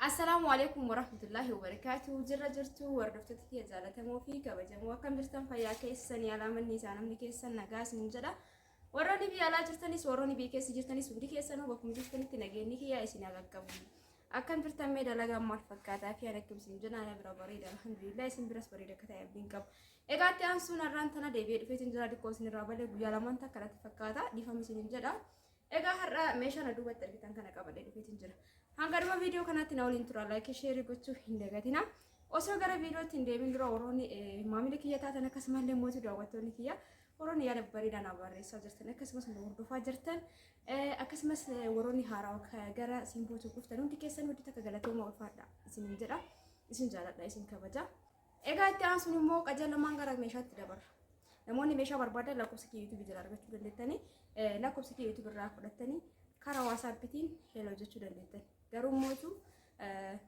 Assalaamu alaikum warahmatullahi wabarakatuh. Jirra jirtu hordoftoota kiyya jaalatamoo fi kabajamoo, akkam jirtan? Fayyaa keessanii? Alaamanni isaa namni keessan nagaa isin jedha. Warroonni biyya alaa jirtanis, warroonni biyya keessa jirtanis, hundi keessanuu bakkuma jirtanitti nageenyi kiyya isin haa qaqqabu. Akkam jirtan mee? Dalagaan maal fakkaataa fi akkam isin jedha? Ana bira bareeda, alhamdulillah, isin biras bareeda akka ta'e abdiin qabu. Egaa itti aansuun har'aan tana deebi'ee dhufeetiin jira. Xiqqoo isin irraa balee guyyaa lamaan takka natti fakkaata, dhiifama isin jedha. Egaa har'a meeshaa na duubatti argitan kana qabadhee dhufeetiin jira. Hanga dhuma viidiyoo kanaatti na waliin tura, like, share gochuu hin dagatina. Osoo gara viidiyootti hin deemin dura, warroonni maamila kiyya taatan, akkasumallee mootii daawwattoonni kiyya, warroonni yaada bareedaa na barreessaa jirtan, akkasumas nu hordofaa jirtan, akkasumas warroonni haaraa gara simbootu dhuftan, hundi keessan hundi takka galatooma, ulfaadha isinin jedha. Isin jaaladha, isin kabaja. Egaa itti aansuun immoo qajeelamaan gara meeshaatti dabarra. Namoonni meeshaa barbaadan lakkoofsa kiyya YouTube jala argachuu dandeettanii, lakkoofsa kiyya YouTube irraa fudhattanii karaa WhatsAppiitiin hello jechuu dandeettan. Garuu mootu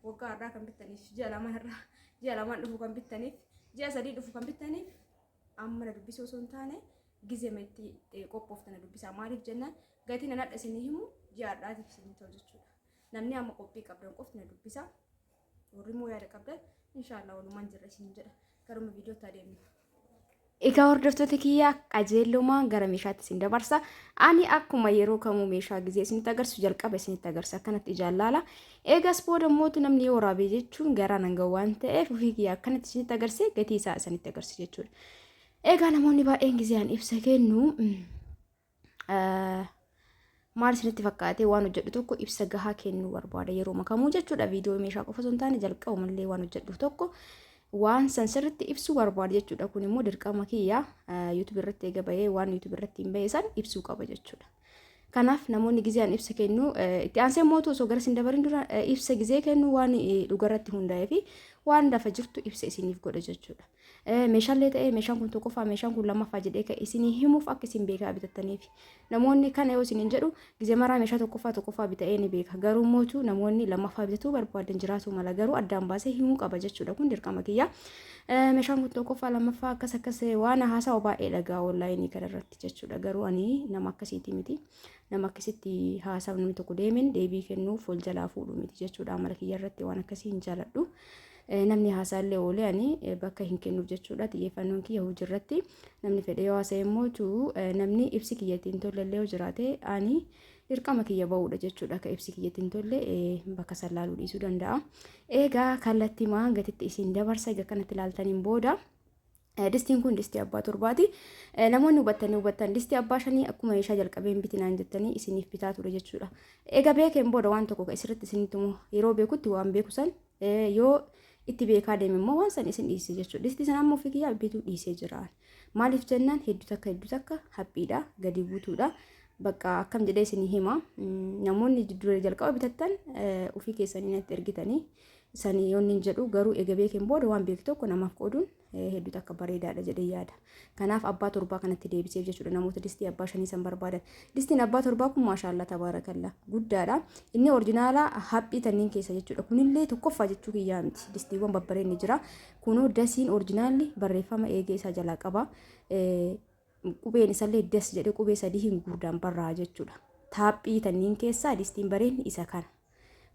waggaa har'aa kan bittaniif, ji'a 2 irraa, ji'a 2 dhufu kan bittaniif, ji'a 3 dhufu kan bittaniif, amma na dubbisuu osoo hin taane gizema itti qophooftan na dubbisaa. Maaliif jennaan, gatiin an hadha isinii himu ji'a har'aatiif isinii ta'u jechuudha. Namni amma qophii qabdan qofti na dubbisaa. Warri immoo yaada qabdan, inshaallah walumaan jirra isin jedha. Garuma viidiyootti adeemna. Egaa hordoftoota kiyyaa, qajeellumaan gara meeshaatti isin dabarsa. Ani akkuma yeroo kamuu meeshaa gizee isinitti agarsiisu jalqaba isinitti agarsiisa, akkanatti ijaan laala. Eegas booda mootu namni yoo waraabee jechuun garaa nan gahu waan ta'eef, ofii kiyya akkanatti isinitti agarsiise, gatii isaa isinitti agarsiisa jechuudha. Egaa namoonni baay'een gizee an ibsa kennu maal isinitti fakkaate, waan hojjedhu tokko ibsa gahaa kennuu barbaada yeroo makamuu jechuudha. Viidiyoo meeshaa qofa osoo hin taane jalqabumallee waan hojjedhu tokko waan san sirriitti ibsuu barbaada jechuudha. Kun immoo dirqama kiyya, YouTube irratti eega bahee waan YouTube irratti hin bahe san ibsuu qaba jechuudha. Kanaaf namoonni gizee an ibsa kennu, itti aansee mootu osoo gara isin dabarin dura, ibsa gizee kennu waan dhugarratti hundaa'ee fi waan lafa jirtu ibsa isiniif godha jechuudha. Meeshaalee ta'ee, meeshaan kun tokkoffaa, meeshaan kun lammaffaa jedhee kan isinii himuuf akka isin beekaa bitattaniif. Namoonni kana yoo isiniin jedhu, gizee maraa meeshaa tokkoffaa tokkoffaa bita'ee ni beeka. Garuu mootu namoonni lammaffaa bitatuu barbaadan jiraatu mala, garuu addaan baasee himuu qaba jechuudha. Kun dirqama kiyya. Meeshaan kun tokkoffaa, lammaffaa, akkas akkas waan haasawa baay'ee dhagaa onlaayinii kanarratti jechuudha. Garuu ani nama akkasiiti miti. Nama akkasitti haasawa namni tokko deemeen deebii kennuuf wal jalaa fuudhu miti jechuudha. Amala kiyya irratti waan akkasii hin jaaladhu. Namni haasaallee oolee ani bakka hin kennuuf jechuudha. Xiyyeeffannoon kiyya hojii irratti. Namni fedhe yoo haasa'e immoo, namni ibsi kiyya ittiin tolle illee yoo jiraate, ani dirqama kiyya ba'uudha jechuudha. Akka ibsi kiyya ittiin tolle bakka san laaluu dhiisuu danda'a. Egaa kallattii maan gatitti isin dabarsa. Egaa kanatti ilaaltaniin booda, distiin kun distii abbaa torbaati. Namoonni hubattanii hubattan, distii abbaa shanii akkuma meeshaa jalqabeen bitinaan jettanii isiniif bitaa ture jechuudha. Egaa beekeen booda waan tokko isirratti isinitti himu, yeroo beekutti waan beeku san yoo itti beekaa deeme immoo waan san isin dhiisee jechuudha. Distii sana ammoo ofii kiyyaa bituu dhiisee jira. Maaliif jennaan, hedduu takka hedduu takka haphiidha, gadi buutuudha. Bakka akkam jedhee isinii hima. Namoonni dura jalqaba bitattan ofii keessanii natti ergitanii sanii yoon hin jedhu, garuu eega beekeen booda waan beeku tokko namaaf qooduun hedduu takka bareedaadha jedhee yaada. Kanaaf abbaa torbaa kanatti deebiseef jechuudha namoota distii abbaa shanii san barbaadan. Distiin abbaa torbaa kun maashaallaa tabaarakallaa guddaadha. Inni orjinaala haphii tanniin keessa jechuudha. Kunillee tokkoffaa jechuu kiyyaa miti. Distiiwwan babbareenni jira. Kunoo dasiin orjinaalli barreeffama eegee isaa jalaa qaba. Qubeen isallee das jedhee qubee sadii hin gurdaan barraa jechuudha. Taaphii tanniin keessaa distiin bareenni isa kana.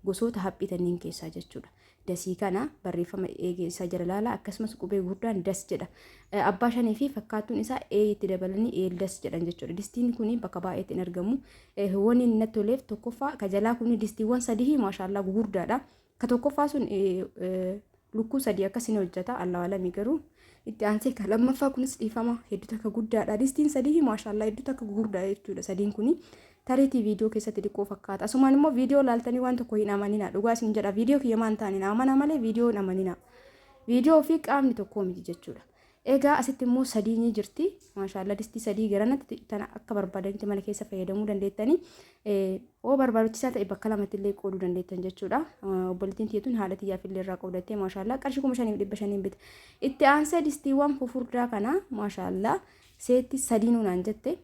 Gosoota haphii tanniin keessaa jechuudha. Dasii kana barreeffama eegee isaa jala laala, akkasumas qubee gurdaan das jedha. Abbaa shanii fi fakkaattuun isaa ee itti dabalanii eeldas jedhan jechuudha. Distiin kun bakka baay'eetti hin argamu. Wanni inni natti toleef tokkoffaa ka jalaa kun distiiwwan sadii maashaallaa gugurdaadha. Ka tokkoffaa sun lukkuu sadii akkasii ni hojjeta, Allahu alamii. Garuu itti aansee ka lammaffaa kunis, dhiifama, hedduu takka guddaadha. Distiin sadii maashaallaa hedduu takka gugurdaa jechuudha sadiin kuni. Tariitii viidiyoo keessatti xiqqoo fakkaata. Asumaan immoo viidiyoo laaltanii waan tokko hin amanina. Dhugaa isin jedha, viidiyoo kiyya maan taane na amana malee viidiyoo hin amanina. Viidiyoo fi qaamni tokkoo miti jechuudha. Egaa asitti immoo sadii ni jirti. Maashaallaa, distii sadii garanatti tana akka barbaadanitti mana keessa fayyadamuu dandeettanii. Yoo barbaachisaa ta'e bakka lamatti illee qooduu dandeettan jechuudha. Obboleettiin tiyyatuun haadha tiyyaaf illee irraa qoodattee, maashaallaa, qarshii 5,500 bite. Itti aansee distiiwwan fufurdaa kana, maashaallaa, seetti sadii nuunaan jette.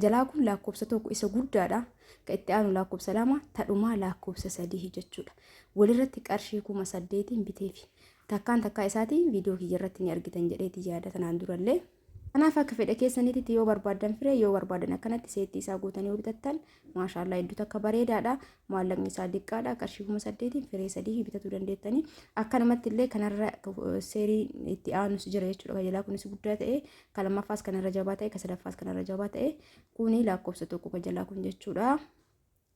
Jalaa kun lakkoofsa 1 isa guddaadha. Ka itti aanu lakkoofsa 2, tadhumaa lakkoofsa 3 jechuudha. Walirratti qarshii 8,000 biteefi. Takkaan takkaa isaatiin viidiyoo kiyya irratti ni argitan jedheeti yaada tanaan durallee. Kanaaf akka fedha keessanitti yoo barbaaddan firee, yoo barbaadan akkanatti seettii isaa guutanii yoo bitattan, maashaallaa, hedduu takka bareedaadha. Maallaqni isaa diqqaadha. Qarshii 8000n firee sadii bitatuu dandeettanii. Akkanumatti illee kanarra seerii itti aanus jira jechuudha. Kan jalaa kunis guddaa ta'e, kan lammaffaas kanarra jabaa ta'e, kan sadaffaas kanarra jabaa ta'e, kuni lakkoofsa 1 kan jalaa kun jechuudha.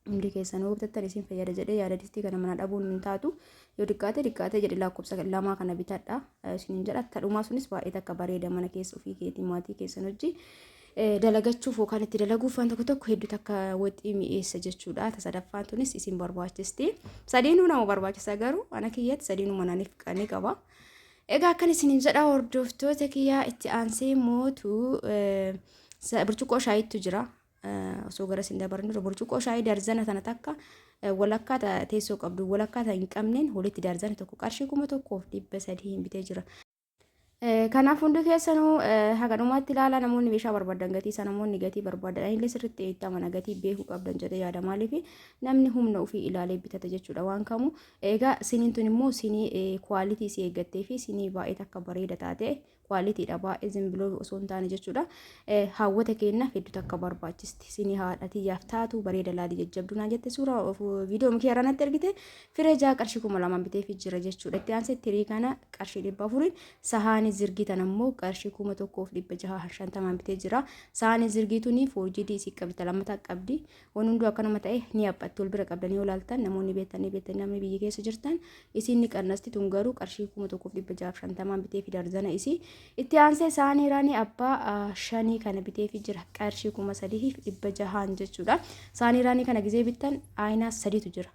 Hundi keessan yoo bitattan isin fayyada jedhee yaada. Distii kana mana dhabuun hin taatu. Yoo diqqaate diqqaate jedhe lakkoofsa lamaa kana bitadha isiniin jedha. Tadhumaa sunis baay'ee takka bareeda, mana keessa ofii keetii maatii keessan hojii dalagachuuf yookaan itti dalaguuf waan tokko tokko hedduu takka waxii mi'eessa jechuudha. Ta sadaffaan tunis isin barbaachisti. Sadiinuu nama barbaachisa, garuu ana kiyyatti sadiinuu mana ni qaba. Egaa akkan isiniin jedha, hordoftoota kiyyaa, itti aansee mootu burcuqqoo shaayiitu jira. Osoo gara isin dabarnu dura, burcuqqoo shaayii darzana tana takka walakkaa teessoo qabdu, walakkaa ta hin qabneen walitti darzana tokko qarshii 1300 hin bitee jira. Kanaaf hundi keessanuu haga dhumaatti ilaalaa. Namoonni meeshaa barbaadan gatii isaa, namoonni gatii barbaadan illee sirriitti itti amana, gatii beekuu qabdan jedhee yaada. Maaliif namni humna ofii ilaalee bitata jechuudha waan kamu. Egaa siniin tun immoo sinii quality isii eeggattee fi sinii baay'ee takka bareeda taate, quality dha baay'ee, zimbiloo osoo hin taane jechuudha. Haawwata keenyaaf hedduu takka barbaachisti. Sinii haadha tiyyaaf taatu bareeda laalii jajjabduu naan jette, suuraa viidiyoo mikii irraa ergite. Firee ja'a qarshii 2000 biteefii jira jechuudha. Itti aansee tirii kana qarshii 400n, sahaanii zirgii tan ammoo qarshii 1650n bitee jira. Sahaanii zirgii tuni foorjidii isii qabdi, lammataa qabdi. Waan hunduu akkanuma ta'e ni haphatti. Wal bira qabdanii yoo ilaaltan, namoonni beektanii beektanii, namni biyya keessa jirtan, isiin ni qannasti. Tun garuu qarshii 1650n bitee fi darzana isii. Itti aansee saanii raanii abbaa shanii kana biteefi jira qarshii 3600n jechuudha. Saanii raanii kana gizee bittan aayinaa sadiitu jira.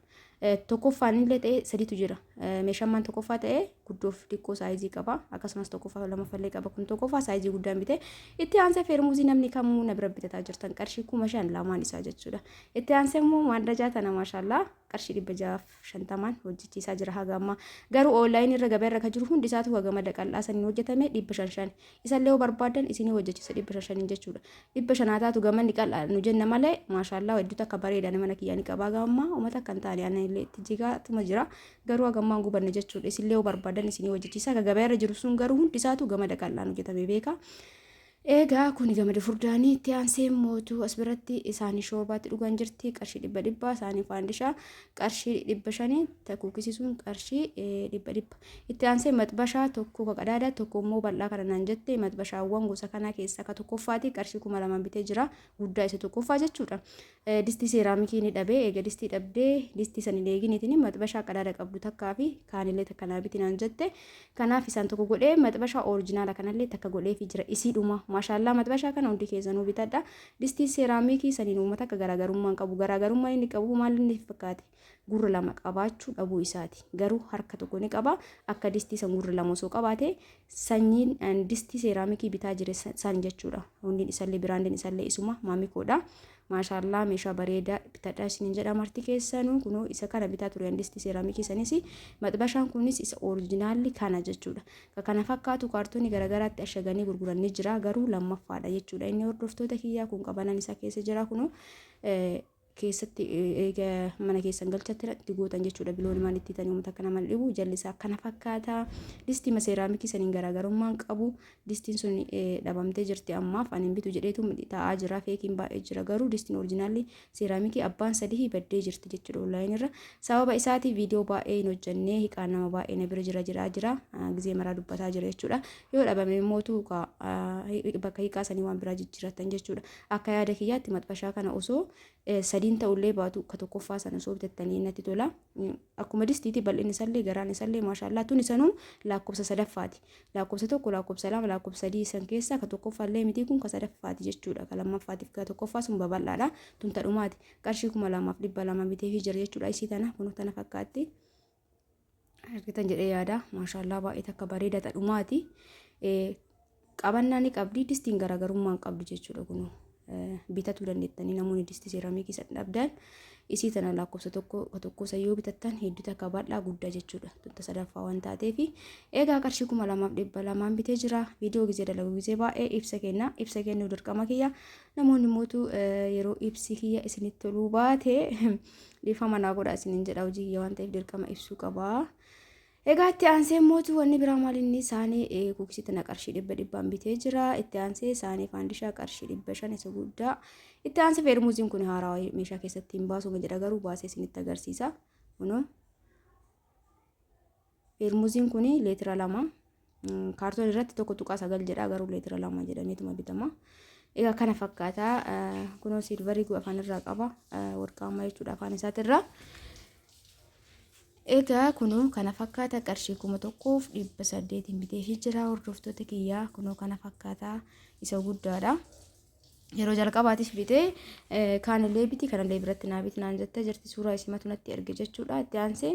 Tokkoffaan illee ta'e sadiitu jira. Meeshaan tokkoffaa ta'e guddoof xiqqoo saayizii qaba. Akkasumas tokkoffaa lammaffallee qaba. Kun tokkoffaa saayizii guddaan bite. Itti aansee feermuzii namni kamuu na bira bitataa jirtan qarshii 5000 lamaan isaa jechuudha. Itti aansee immoo maandajaa tana, maashaallaa, qarshii 650n hojjechiisaa jira haga ammaa. Garuu onlaayinii irra gabaa irra kan jiru hundi isaatu haga mada qal'aa saniin hojjetame 500 5. Isallee yoo barbaadan isinii hojjechiisa 500 5n jechuudha. 500 taatu gamanni qal'aa nu jenna malee, maashaallaa, hedduu takka bareeda. Mana kiyyaa ni qabaa haga ammaa, uummata akka hin taane ana illee itti jigaatuma jira. Garuu haga ammaa hin gubanne jechuudha. Isillee yoo barbaadan isinii hojjechiisa. Akka gabaa irra jiru sun garuu hundi isaatu gamada qal'aan hojjetame beeka. Egaa kuni gamada furdaanii. Itti aansee mootu as biratti isaanii shoorbaatti dhugan jirti qarshii 100, isaanii faandishaa qarshii 500, takuukisisuun qarshii 100. Itti aansee maxbashaa tokko ka qadaada, tokko immoo bal'aa kana naan jette. Maxbashaawwan gosa kanaa keessaa ka tokkoffaati qarshii 2000 bitee jira, guddaa isa tokkoffaa jechuudha. Distii seeraamikii ni dhabee. Eega distii dhabdee, distii san hin eeginiitiin maxbashaa qadaada qabdu takkaa fi kaanillee takka naa biti naan jette. Kanaaf isaan tokko godhee maxbashaa orijinaala kanallee takka godheefii jira isiidhuma. Maashaallaa, maxbashaa kana hundi keessanuu bitadha. Distii seeraamikii saniin uummata akka garaagarummaan qabu, garaagarummaan inni qabu maal inni fakkaate? Gurra lama qabaachuu dhabuu isaati. Garuu harka tokko ni qaba. Akka distii san gurra lama osoo qabaate, sanyiin distii seeraamikii bitaa jire san jechuudha. Hundiin isallee biraandiin isallee isuma maamikoodha. Maashaallaa, meeshaa bareedaa bitadhaa isiniin jedha marti keessanuu. Kunoo isa kana bitaa ture distii seeraamikii sanis, maxbashaan kunis isa orijinaalli kana jechuudha. Ka kana fakkaatu kaartoonii garaagaraatti ashaganii gurguran ni jira, garuu lammaffaadha jechuudha. Inni, hordoftoota kiyyaa, kun qabanan isaa keessa jira. Kunoo keessatti eega mana keessan galchatti itti gootan jechuudha. Biloon maal itti tanii uummata akka nama dhibu jalli isaa akkana fakkaata. Distii seeraamikii saniin garaagarummaan qabu, distiin sun dhabamtee jirti ammaaf, ani hin bitu jedheetu taa'aa jira. Feekiin baay'ee jira, garuu distiin orijinaalli seeraamikii abbaan sadii baddee jirti jechuudha onlaayinii irra. Sababa isaatii viidiyoo baay'ee hin hojjennee. Hiqaan nama baay'ee na bira jira jira jira gizee maraa dubbataa jira jechuudha. Yoo dhabame immoo bakka hiqaa sanii waan biraa jijjiiratan jechuudha. Akka yaada kiyyaatti maxbashaa kana osoo sadiin ta'ullee baatu, ka tokkoffaa sana osoo bitattanii natti tola. Akkuma distiiti bal'inni isallee garaan isallee maashaallaa. Tun isanuu lakkoofsa sadaffaati. Lakkoofsa 1, lakkoofsa 2, lakkoofsa 3 san keessaa ka tokkoffaallee miti, kun ka sadaffaati jechuudha. Ka lammaffaatiif ka tokkoffaa sun babal'aadha. Tun tadhumaati. Qarshii 2200 biteefii jira jechuudha. Isii tana kun tana fakkaatti. Argitan jedhee yaada. Maashaallaa, baay'ee takka bareeda, tadhumaati. Qabannaa ni qabdi, distiin garaagarummaa hin qabdu jechuudha kunuu. Bitatuu dandeettanii namoonni distii seeraamikii san dhabdan, isii tana lakkoofsa 1 tokko isa yoo bitattan hedduu takka bal'aa guddaa jechuudha. Tutta sadaffaa waan taateef egaa qarshii 2200n bitee jira. Viidiyoo gizee dalagu gizee baay'ee ibsa kenna. Ibsa kennuu dirqama kiyya. Namoonni mootu yeroo ibsi kiyya isinitti toluu baate dhiifama naa godha isiniin jedha, hojii kiyya waan ta'eef dirqama ibsuu qabaa. Egaa itti aansee mootu wanni biraa maal inni saanii kuukisii tana qarshii dhibba dhibbaan bitee jira. Itti aansee saanii faandishaa qarshii 500 isa guddaa. Itti aansee feermuuziin kun haarawaa meeshaa keessatti hin baasuma jedha garuu baasee isinitti agarsiisa. Kunoo feermuuziin kun leetira 2 kaartoon irratti 1.9 jedha garuu leetira 2 jedhameetuma bitama. Egaa kana fakkaata kunoo silvarii afaan irraa qaba warqaammaa jechuudha afaan isaatirraa. Egaa kunoo kana fakkaata qarshii 1800 biteefii jira hordoftoota kiyyaa kunoo kana fakkaata isa guddaadha. Yeroo jalqabaatiif bitee kaanillee biti kanallee biratti naa biti naan jettee jirti suuraa isimatu natti erge jechuudha. Itti aansee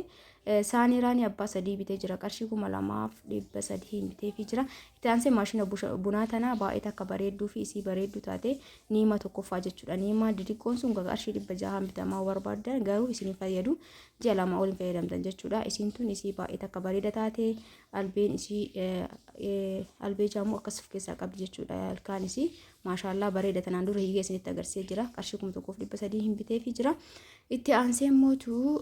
saanii raanii abbaa sadii bitee jira qarshii 2300 biteefii jira. Itti aansee maashina bunaa tanaa baay'ee takka bareedduu fi isii bareedduu taate niimaa tokkoffaa jechuudha. Niimaa didiqqoon sun qarshii 600 bitamaa barbaaddan garuu isin fayyadu ji'a 2 ol hin fayyadamtan jechuudha. Isiin tun isii baay'ee takka bareeda taate albeen isii albee jaamuu akkas of keessaa qabdi jechuudha. Ilkaan isii maashaallaa bareeda tanaan dura hiikee isinitti agarsiisee jira. Qarshii 1300 hin biteefii jira. Itti aansee mootu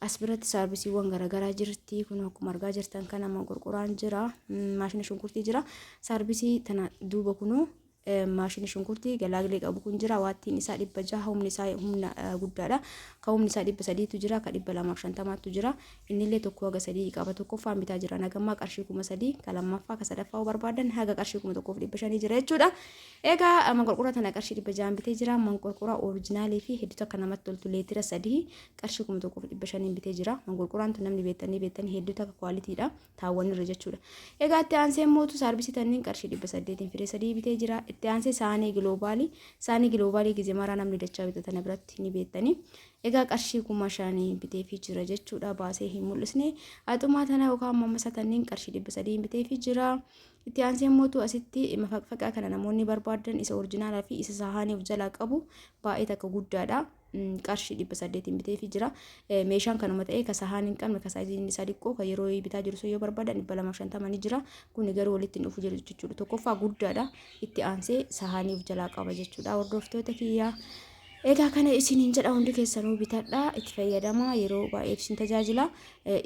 as biratti saarbisiiwwan garaagaraa jirti. Kun akkuma argaa jirtan kana mangorqoraan jira. Maashina shunkurtii jira. Saarbisii tana duuba kunuu maashini shunkurtii galaaglee qabu kun jira. Waattiin isaa 600 humni isaa humna guddaadha. Ka humni isaa 300tu jira. Ka 250tu jira. Innillee tokko haga sadii qaba. Tokkoffaan bitaa jira. Nagammaa qarshii 3000 ka lammaffaa ka sadaffaa barbaadan haga qarshii 1500 jira jechuudha. Egaa manqorqora tana qarshii 600 bitee jira. Manqorqora orijinaalii fi hedduu takka namatti toltu leetira 3 qarshii 1500 bitee jira. Manqorqoraan tun namni beektanii beektanii hedduu takka kwaalitiidha. Taawwan irra jechuudha. Egaa itti aansee mootu saarbisii tanniin qarshii 800 firee sadii bitee jira. Itti aansee saanii giloobaalii. Saanii giloobaalii gize maraa namni dachaa bita tana biratti ni beektanii. Egaa qarshii 5000 biteefii jira jechuudha. Baasee hin mul'isne. Haxumaa tana yookaan mammasa tanniin qarshii 300 biteefii jira. Itti aansee mootu asitti mafaqfaqaa kana namoonni barbaadan isa orijinaalaa fi isa sahaanii of jalaa qabu baay'ee takka guddaadha. Qarshii 800 biteefii jira. Meeshaan kanuma ta'ee ka sahaan hin qabne ka saayiziin isaa xiqqoo ka yeroo bitaa jiru sun yoo barbaadan 250 ni jira. Kuni garuu walitti hin dhufu jiru jechuudha. Tokkoffaa guddaadha. Itti aansee sahaanii of jalaa qaba jechuudha. Hordoftoota kiyyaa. Egaa kana isiniin jedha hundi keessanuu bitadha itti fayyadama yeroo baay'ee isin tajaajila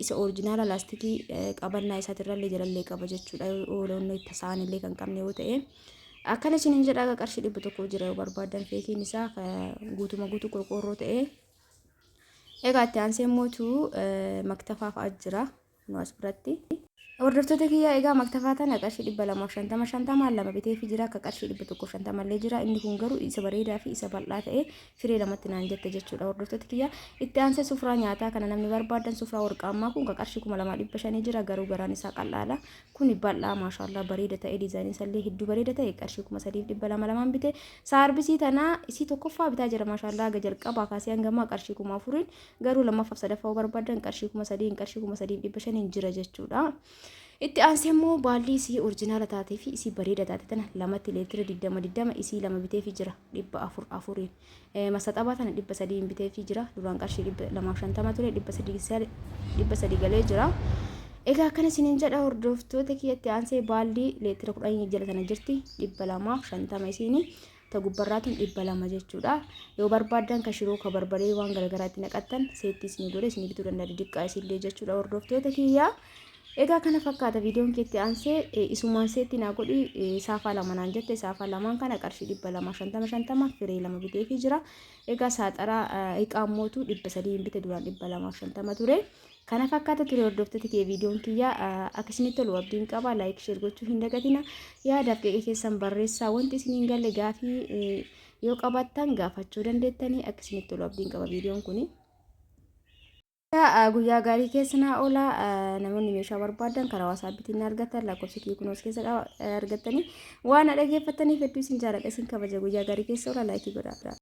isa orijinaala laastikii qabannaa isaatirrallee jalallee qaba jechuudha oolonni saanillee kan qabne yoo ta'e. Akkana isiniin jedha akka qarshii 100 jira yoo barbaaddan feekiin isaa guutuma guutuu qorqoorroo ta'e. Egaa itti aansee mootu maktafaa fa'aa jira nu as biratti. Hordoftoota kiyyaa egaa maktafaa tana qarshii 250 50 lama biteefi jira akka qarshii 150 illee jira inni kun garuu isa bareedaa fi isa bal'aa ta'e firee lamatti naan jette jechuudha hordoftoota kiyyaa. Itti aansee sufraa nyaataa kana namni barbaadan sufraa warqaammaa kun ka qarshii 2500 jira garuu garaan isaa qal'aadha. Kuni bal'aa maashaallah bareeda ta'e diizaayiniin isallee hedduu bareeda ta'e qarshii 3200 lamaan bite. Saarbisii tanaa isii tokkoffaa bitaa jira maashaallah haga jalqabaa kaasee hanga ammaa qarshii 4000 garuu lammaffaaf sadaffaa yoo barbaadan qarshii 3000 qarshii 3500 jira jechuudha. Itti aansee immoo baallii isii orjinaala taatee fi isii bareeda taate tana lamatti leetira 20 20 isii lama biteefi jira 400 afuriin. Masaxabaa tana 300 biteefii jira. Duraan qarshii 250 ture 300 galee jira. Egaa akkana isiniin jedha hordoftoota kiyyatti aansee baaldii leetira 10 jala tana jirti 250 isiini ta gubbarraa tun 200 jechuudha. Yoo barbaaddan ka shiroo ka barbaree waan garaagaraa itti naqattan seettii isinii godhe isinii bituu danda'a didiqqaa isillee jechuudha hordoftoota kiyyaa. Egaa kana fakkaata viidiyoon keetti aansee isumaan seetti naa godhi saafaa lama naan jette saafaa lamaan kana qarshii 250 50 firee lama biteefii jira. Egaa saaxaraa hiqaa mootu 300 bite duraan 250 ture. Kana fakkaata ture hordoftoota kee viidiyoon kiyya akka isinitti tolu abdiin qaba like share gochuu hin dagatina yaadaaf qeeqa keessan barreessaa wanti isin hin galle gaafii yoo qabaattan gaafachuu dandeettanii akka isinitti tolu abdiin qaba viidiyoon kuni. Guyyaa gaarii keessa naa oola. Namoonni meeshaa barbaadan karaa waasaappiitiin na argatan lakkoofsa kiyya kunuus keessa argattanii waan na dhaggeeffattaniif hedduu isin jaaladha isin kabaja guyyaa gaarii keessa oola laayikii godhaa.